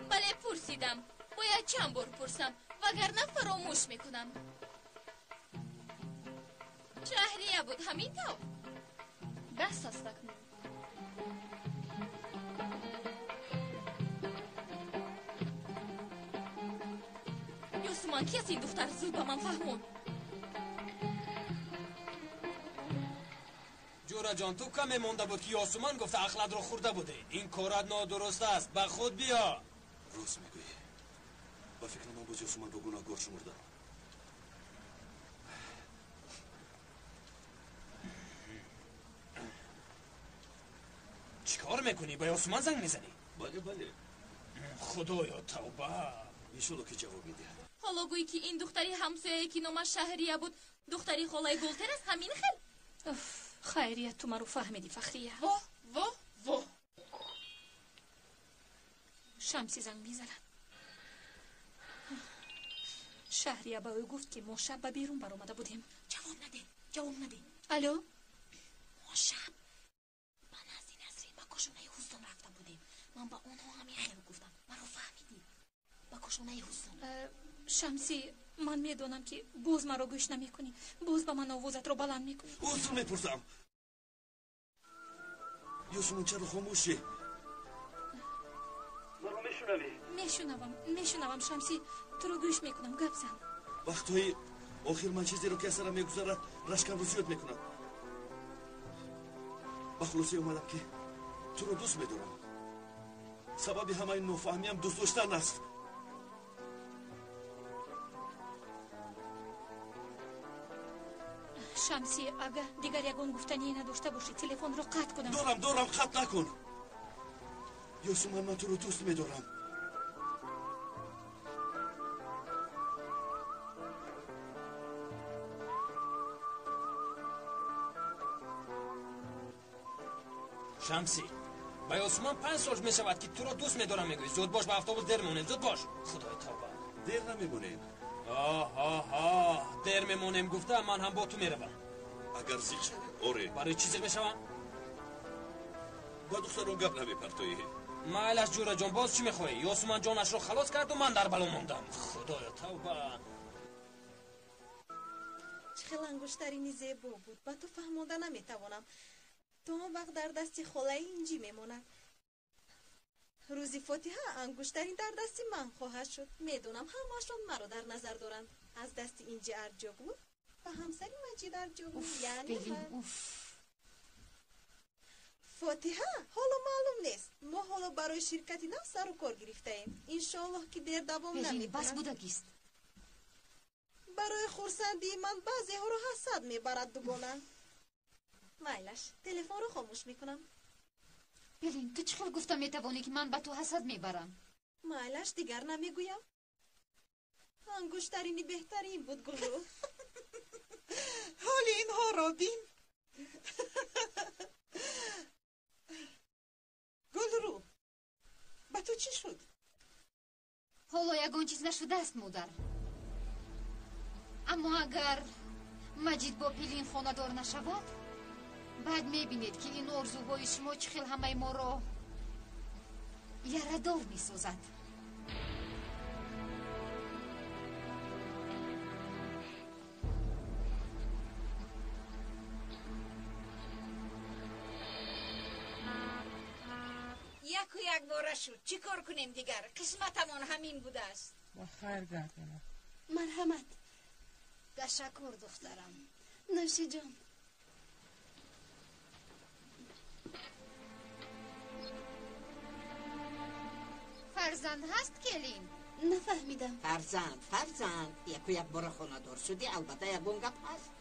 Speaker 3: Бале, пурсидам. Бояд чанд бор пурсам, вагарна фаромӯш мекунам. Шаҳрия буд, ҳамин тавр?
Speaker 10: Даст аст акнун.
Speaker 3: Ёсуман, ки аст ин духтар? Зуд ба ман фаҳмон.
Speaker 14: Ҷӯраҷон, ту каме монда буд, ки Ёсуман гуфта ахлатро хӯрда будӣ. Ин корат нодуруст аст. Ба худ биё.
Speaker 2: Рост мегӯӣ. Ба фикри ман боз Ёсуманро гунаҳгор шумурдам.
Speaker 14: Чӣ кор мекунӣ? Ба Ёсуман занг мезанӣ?
Speaker 2: Бале, бале.
Speaker 14: Худоё, тавба.
Speaker 2: Иншолло, ки ҷавоб медиҳад.
Speaker 3: Ҳоло гӯй, ки ин духтари ҳамсояе, ки номаш Шаҳрия буд, духтари холаи Гултер аст, ҳамин хел?
Speaker 1: Уф, хайрият, ту маро фаҳмидӣ, Фахрия.
Speaker 3: Воҳ, воҳ, воҳ.
Speaker 1: Шамси занг мезанад. Шаҳрия ба ӯ гуфт, ки мо шаб ба берун баромада будем.
Speaker 15: Ҷавоб наде, ҷавоб наде.
Speaker 1: Алло?
Speaker 15: Мо шаб ба назди Насрин ба кошонаи Ҳусн рафта будем. Ман ба онҳо ҳамин хел гуфтам. Маро фаҳмидӣ? Ба кошонаи Ҳусн.
Speaker 1: Шамсӣ, ман медонам, ки боз маро гӯш намекунӣ. Боз ба ман овозатро баланд мекунӣ.
Speaker 2: Узр мепурсам. Ёсуман, чаро хомӯшӣ? Маро мешунавӣ?
Speaker 1: Мешунавам, мешунавам, Шамсӣ. Туро гӯш мекунам, гап зан.
Speaker 2: Вақтҳои охир ман чизеро, ки аз сарам мегузарад, рашкамро зиёд мекунад. Ба хулосае омадам, ки туро дӯст медорам. Сабаби ҳамаи нофаҳмиам дӯст доштан аст.
Speaker 1: Шамсӣ, агар дигар ягон гуфтание надошта бошӣ, телефонро қатъ кунам.
Speaker 2: Дорам, дорам, қатъ накун. Ёсуман, ман туро дӯст медорам.
Speaker 14: Шамсӣ, ба Ёсуман 5 сол мешавад, ки туро дӯст медорам мегӯӣ. Зуд бош, ба автобус дер мемонем. Зуд бош. Худои тавба.
Speaker 2: Дер намемонем.
Speaker 14: Оҳ, дер мемонем гуфта, ман ҳам бо ту меравам.
Speaker 2: Агар зиқ шавӣ, оре.
Speaker 14: Барои чӣ зиқ мешавам?
Speaker 2: Ба духтарон гап намепартоӣ.
Speaker 14: Майлаш, ҷӯраҷон, боз чӣ мехоҳӣ? Ёсуман ҷонашро халос карду ман дар бало мондам. Худоё, тавба.
Speaker 11: Чӣ хел ангуштарини зебо буд. Ба ту фаҳмонда наметавонам. То он вақт дар дасти холаи Инҷӣ мемонад. Рӯзи фотиҳа ангуштарин дар дасти ман хоҳад шуд. Медонам, ҳамаашон маро дар назар доранд. Аз дасти Инҷи Арҷоглу ба ҳамсари Маҷид Арҷоглу, яъне ман. Фотиҳа ҳоло маълум нест. Мо ҳоло барои ширкати нав сару кор гирифтаем. Иншоаллоҳ, ки дер давом намекунад.
Speaker 10: Бас будагист.
Speaker 11: Барои хурсандии ман баъзеҳоро ҳасад мебарад, дугона. Майлаш, телефонро хомӯш мекунам.
Speaker 10: Пелин, ту чӣ хел гуфта метавонӣ, ки ман ба ту ҳасад мебарам?
Speaker 11: Майлаш, дигар намегӯям. Ангуштарини беҳтарин буд, Гулрӯ.
Speaker 4: Ҳоли инҳоро бин. Гулрӯ, ба ту чӣ шуд?
Speaker 10: Ҳоло ягон чиз нашудааст, модар. Аммо агар Маҷид бо Пелин хонадор нашавад, баъд мебинед, ки ин орзуҳои шумо чӣ хел ҳамаи моро ярадор месозад.
Speaker 15: Яку якбора шуд. Чӣ кор кунем дигар? Қисматамон ҳамин будааст.
Speaker 17: Ба хайр гардонад.
Speaker 5: Марҳамат.
Speaker 10: Ташаккур, духтарам.
Speaker 5: Нӯшиҷон.
Speaker 10: Фарзанд ҳаст, келин?
Speaker 5: Нафаҳмидам.
Speaker 4: Фарзанд, фарзанд. Яку якбора хонадор шудӣ, албатта ягон гап ҳаст.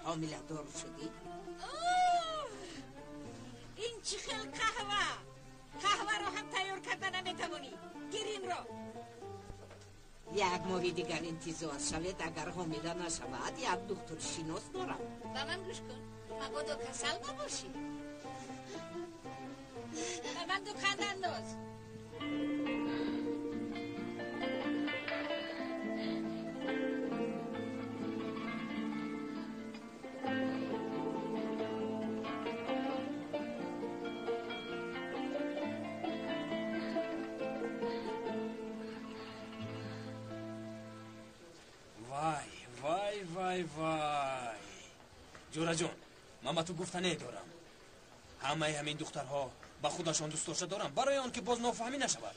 Speaker 4: Ҳомиладор шудӣ?
Speaker 15: Ин чӣ хел қаҳва? Қаҳваро ҳам тайёр карда наметавонӣ. Гир инро.
Speaker 4: Як моҳи дигар интизор шавед, агар ҳомила нашавад, як духтуршинос дорам.
Speaker 15: Ба ман гӯш кун. Мабодо касал набошӣ. Ба ман ду қанд андоз.
Speaker 14: Вай, вай, вай, вай. Ҷӯраҷон, ман ба ту гуфтане дорам. Ҳамаи ҳамин духтарҳо ба худашон дӯст дошта дорам, барои он ки боз нофаҳмӣ нашавад.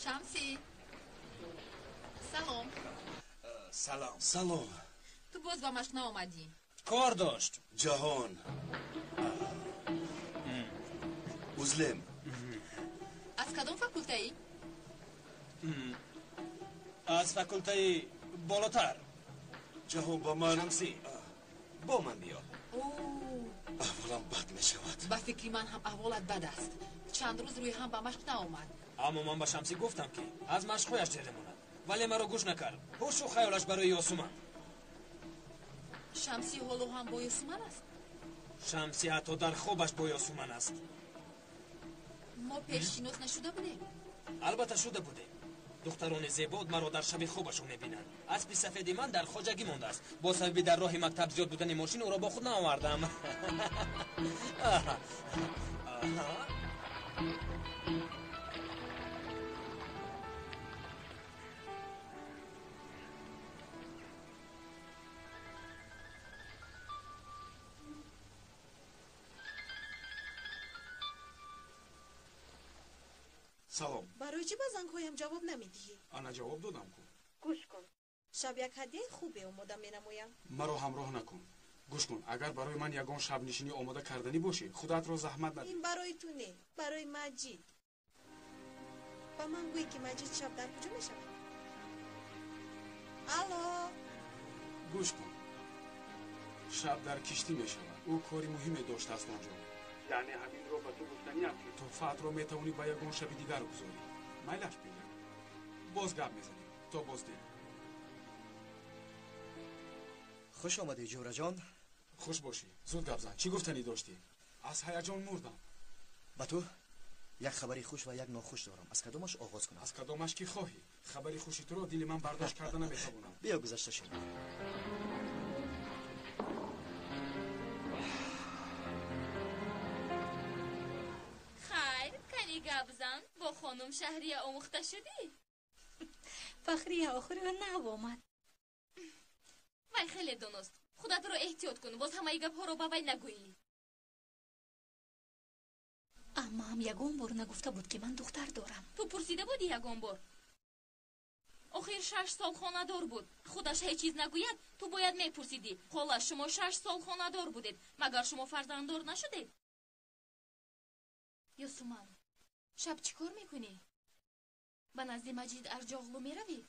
Speaker 3: Шамсӣ, Салом.
Speaker 7: Салом.
Speaker 2: Салом.
Speaker 3: Ту боз ба машқ наомадӣ?
Speaker 14: Кор дошт.
Speaker 2: Ҷаҳон. Узлем.
Speaker 3: Аз кадом факултаӣ?
Speaker 14: Аз факултаи болотар.
Speaker 2: Ҷаҳон ба ман.
Speaker 7: Шамсӣ, бо ман биё.
Speaker 2: Аҳволам бад мешавад.
Speaker 3: Ба фикри ман ҳам аҳволат бад аст. Чанд рӯз рӯи ҳам ба машқ наомад.
Speaker 14: Аммо ман ба Шамсӣ гуфтам, ки аз машқҳояш дер монад, вале маро гӯш накард. Ҳушу хаёлаш барои Ёсуман.
Speaker 3: Шамсӣ ҳоло ҳам бо Ёсуман аст?
Speaker 14: Шамсӣ ҳатто дар хобаш бо Ёсуман аст.
Speaker 3: Мо пеш шинос нашуда будем?
Speaker 14: Албатта шуда будем. Духтарони зебо маро дар шаби хобашон мебинанд. Аспи сафеди ман дар хоҷагӣ мондааст. Бо сабаби дар роҳи мактаб зиёд будани мошин ӯро бо худ наовардам.
Speaker 16: Салом.
Speaker 11: Барои чӣ ба зангҳоям ҷавоб намедиҳӣ?
Speaker 16: Ана ҷавоб додам ку.
Speaker 11: Гӯш кун. Шаб як ҳадияи хубе омода менамоям.
Speaker 16: Маро ҳамроҳ накун. Гӯш кун, агар барои ман ягон шабнишинӣ омода карданӣ бошӣ, худатро заҳмат надиҳ.
Speaker 11: Ин барои ту не, барои Маҷид. Ба ман гӯй, ки Маҷид шаб дар куҷо мешавад? Алло!
Speaker 16: Гӯш кун. Шаб дар киштӣ мешавад. Ӯ кори муҳиме доштааст он ҷо. Яъне ҳаминро ба ту гуфтаниам, ки тӯҳфаатро метавонӣ ба ягон шаби дигар гузорӣ. Майлаш, бинем. Боз гап мезанем. То боздид.
Speaker 12: Хуш омадӣ, Ҷӯраҷон.
Speaker 16: Хуш бошӣ. Зуд гап зан. Чӣ гуфтанӣ доштӣ? Аз ҳаяҷон мурдам.
Speaker 12: Ба ту як хабари хуш ва як нохуш дорам. Аз кадомаш оғоз кунам?
Speaker 16: Аз кадомаш ки хоҳӣ. Хабари хуши туро дили ман бардошт карда наметавонам.
Speaker 12: Биё гузашта шинем.
Speaker 3: Хайр, кани гап зан, бо хонум Шаҳрия омӯхта шудӣ?
Speaker 1: Фахрия охиро нав омад.
Speaker 3: Вай хеле доност. Худатро эҳтиёт кун, боз ҳамаи гапҳоро ба вай нагӯӣ.
Speaker 1: Аммаам ягон бор нагуфта буд, ки ман духтар дорам.
Speaker 3: Ту пурсида будӣ ягон бор? Охир 6 сол хонадор буд. Худаш ҳеҷ чиз нагӯяд, ту бояд мепурсидӣ. Хола, шумо 6 сол хонадор будед, магар шумо фарзанддор нашудед? Ёсуман, шаб чӣ кор мекунӣ? Ба назди Маҷид Арҷоғлу меравӣ?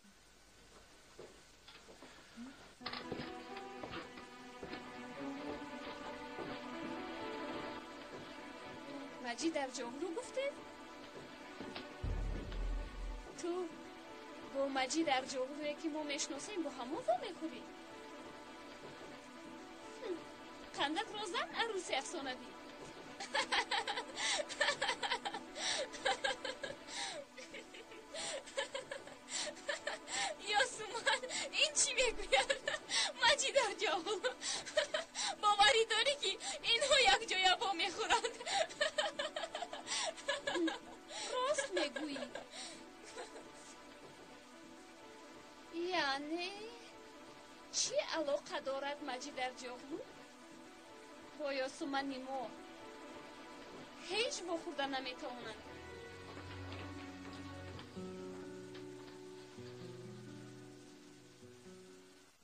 Speaker 10: Маҷид Арҷоғлу гуфтед? Ту бо Маҷид Арҷоғлуе, ки мо мешиносем, бо ҳамон вомехӯрӣ? Қандатро зан, арӯси афсонавӣ.
Speaker 3: Ёсуман, ин чӣ мегӯяд? Маҷид Арҷоғлу, боварӣ дорӣ, ки инҳо якҷоя вомехӯранд?
Speaker 10: Рост мегӯӣ. Яъне чӣ алоқа дорад Маҷид Арҷоғлу бо Ёсумани мо? Ҳеҷ вохӯрда наметавонанд.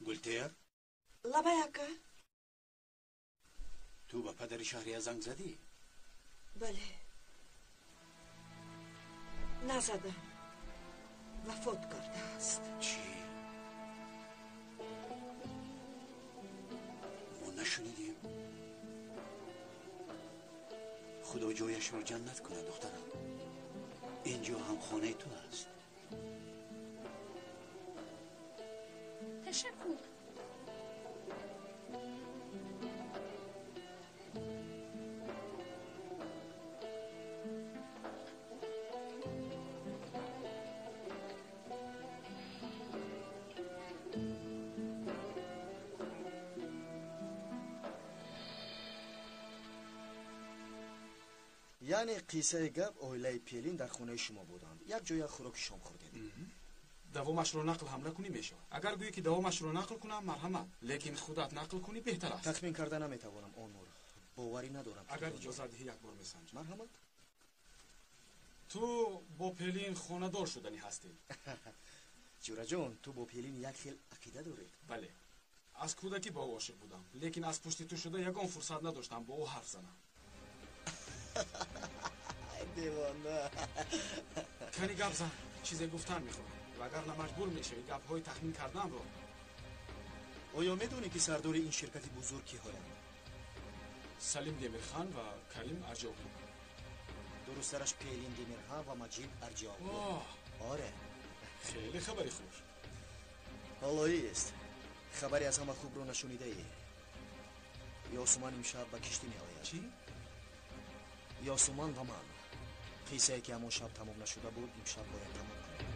Speaker 6: Гултер?
Speaker 8: Лабай, ака.
Speaker 6: Ту ба падари Шаҳрия занг задӣ?
Speaker 8: Бале. Назадам. Вафот кардааст.
Speaker 6: Чӣ? Мо нашунидем. Худо ҷояшро ҷаннат кунад, духтарам. Инҷо ҳам хонаи ту аст.
Speaker 10: Ташаккур.
Speaker 12: Яъне қиссаи гап, оилаи Пелин дар хонаи шумо буданд. Як ҷоя хӯроки шом хӯрдед.
Speaker 16: Давомашро нақл ҳам накунӣ мешавад. Агар гӯӣ, ки давомашро нақл кунам, марҳамат, лекин худат нақл кунӣ беҳтар аст.
Speaker 12: Тахмин карда наметавонам, Онур. Боварӣ надорам.
Speaker 16: Агар иҷозат диҳӣ, як бор месанҷам.
Speaker 12: Марҳамат.
Speaker 16: Ту бо Пелин хонадор шуданӣ ҳастӣ.
Speaker 12: Ҷӯраҷон, ту бо Пелин як хел ақида доред?
Speaker 16: Бале, аз кӯдакӣ ба ӯ ошиқ будам, лекин аз пушти ту шуда ягон фурсат надоштам бо ӯ ҳарф занам.
Speaker 12: Девона.
Speaker 16: Кани гап зан, чизе гуфтан мехоҳӣ, вагарна маҷбур мешавӣ гапҳои тахмин карданро.
Speaker 12: Оё медонӣ, ки сардори ин ширкати бузург киҳоянд?
Speaker 16: Салим Демирхан ва Карим Арҷиоглу.
Speaker 12: Дурусттараш, Пелин Демирхан ва Маҷид Арҷиоглу. Оре.
Speaker 16: Хеле хабари хуш.
Speaker 12: Ҳолоист, хабаре аз ҳама хубро нашунидаӣ. Ёсуман имшаб ба киштӣ меояд.
Speaker 16: Чӣ?
Speaker 12: Ёсуман ва ман. Қиссае, ки ҳамон шаб тамом нашуда буд, имшаб бояд тамом кунем.